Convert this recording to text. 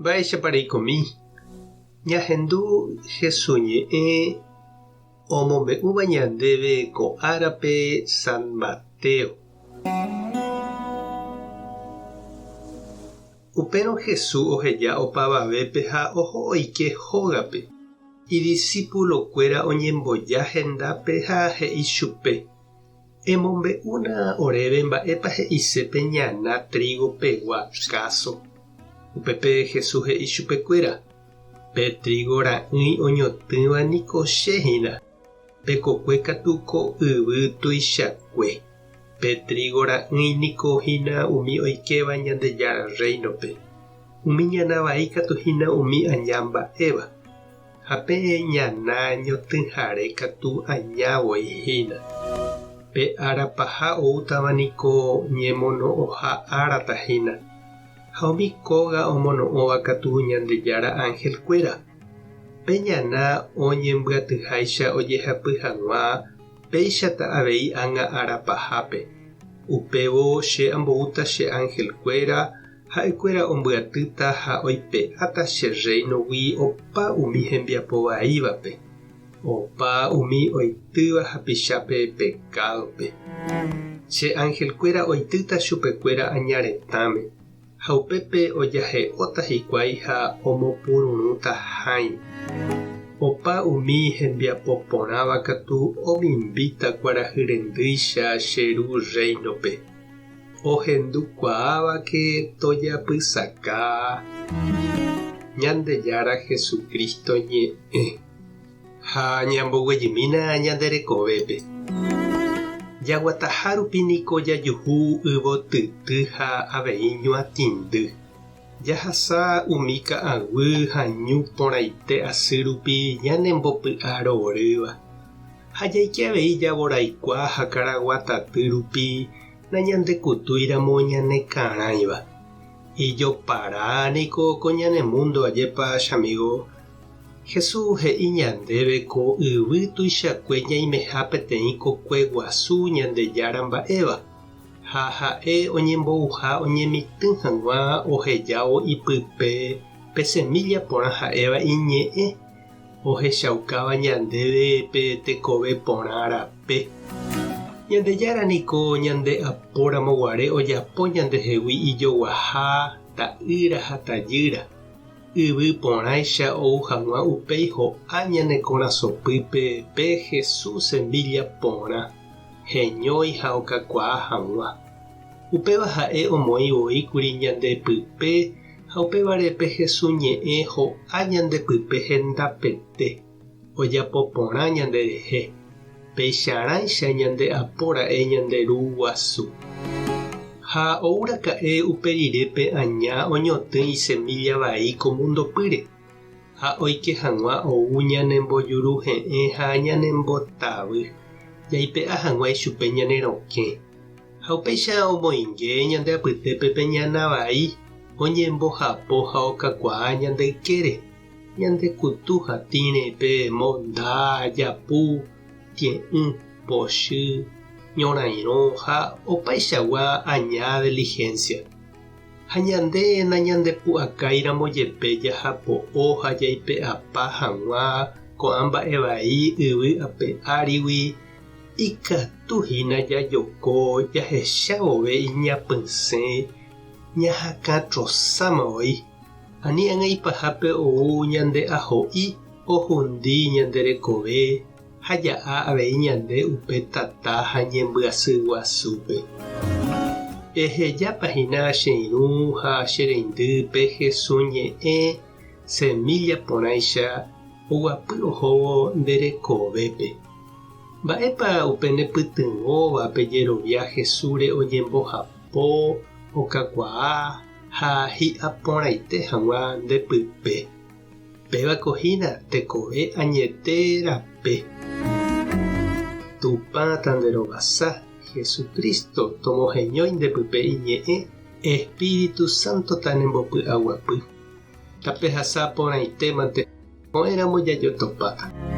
Mba'éichapa reikomi? Ñahendu Hesu ñe'ẽ omombe'úva ñandéve ko árape San Mateo. Upérõ Hesu oheja opavavépe ha oho oike hógape. Idisípulokuéra oñemboja hendápe ha he'i chupe, Emombe'úna oréve mba'épa he'ise pe ñana trígo pegua káso. Upépe Jesús he'i chupekuéra, Pe trígo ra'ỹi oñotỹva niko che hína, pe kokue katu ko yvy tuichakue. Pe trígo ra'ỹi niko hína umi oikéva Ñandejára Rréinope. Umi ñana vai katu hína umi aña mba'éva. Ha pe ñana ñotỹhare katu aña voi hína. Pe ára paha oútava niko ñemono'õha árata hína, ha umi kóga omono'õva katu Ñandejára anhelkuéra. Pe ñana oñembyatyháicha ojehapy hag̃ua péichata avei ág̃a ára pahápe. Upévo che amboúta che anhelkuéra Ha'ekuéra ombyatýta ha oipe'áta che rréinogui opa umi hembiapo vaívape, opa umi oitýva hapichápe pekádope. Che anhelkuéra oitýta chupekuéra aña retãme, ha upépe ojahe'óta hikuái ha omopururũta hãi. Opa umi hembiapo porãva katu omimbíta kuarahy rendýicha che Ru rréinope. Ohendukuaávake tojapysaka Ñandejára Jesucristo ñe'ẽ ha ñamboguejymína ñande rekovépe. Jaguataha rupi niko jajuhu yvotyty ha avei ñuatĩndy. Jahasa umi ka'aguy ha ñu porãite asy rupi ñanembopy'arorýva. Ha jaike avei javoraikua ha karaguataty rupi nañandekutúiramo ñanekarãiva. Ijopara niko ko ñane múndo ajépa chamigo. Jesús he'i ñandéve ko yvy tuichakue ñaimeha peteĩ kokue guasu Ñandejára mba'éva, ha ha'e oñembouha oñemitỹ hag̃ua ohejávo ipype pe semílla porã ha'éva iñe'ẽ. Ohechaukáva ñandéve pe tekove porã rape. Ñandejára niko ñande apo ramo guare ojapo ñandehegui ijoguaha, ta'ýra ha tajýra, yvy porãicha ou hag̃ua upéi ho'a ñane korasõpýpe pe Jesús semilla porã, heñói ha okakuaa hag̃ua. Upéva ha'e omoĩ voi kuri ñande pype Ha upévare pe Hesu ñe'ẽ ho'a ñande pype hendapete, ojapo porã ñande rehe, peicharãicha ñande apo ra'e ñande Ru guasu. Ha ou raka'e upe rire pe aña oñotỹ isemílla vai ko múndo pýre, ha oike hag̃ua ou ñanembojuruhe'ẽ ha ñanembotavy, jaipe'a hag̃ua ichupe ñane rokẽ. Ha upéicha omoinge ñande apytépe pe ñana vai oñembohapo ha okakuaa ñande ykére, ñande kutu hatĩre pe monda, japu, tie'ỹ, pochy, ñorairõ ha opaichagua aña diligencia. Ha ñande nañandepu'akáiramo jepe jahapo'o ha jaipe'apa hag̃ua ko'ã mba'e vai yvy ape árigui, Ikatu hína jajoko jahecha vove iñapysẽ ñahakãtrosáma voi, ani ág̃a ipahápe ou ñande aho'i ohundi ñande rekove ha ja'a avei ñande upe tata ha ñembyasy guasúpe. Ehejápa hína che irũ ha che reindy pe Hesu ñe'ẽ semílla porãicha oguapy ohóvo nde rekovépe. Mba'épa upe nepytyvõva pe jerovia Jesúsre oñembohapo, okakuaa ha hi'a porãite hag̃ua nde pype? Pévako hína tekove añete rape. Tupã tanderovasa, Jesucristo tomoheñói nde pype iñe'ẽ, Espíritu Santo tanembopy'aguapy. Tapehasa porãite mante ko'ẽramo jajotopáta.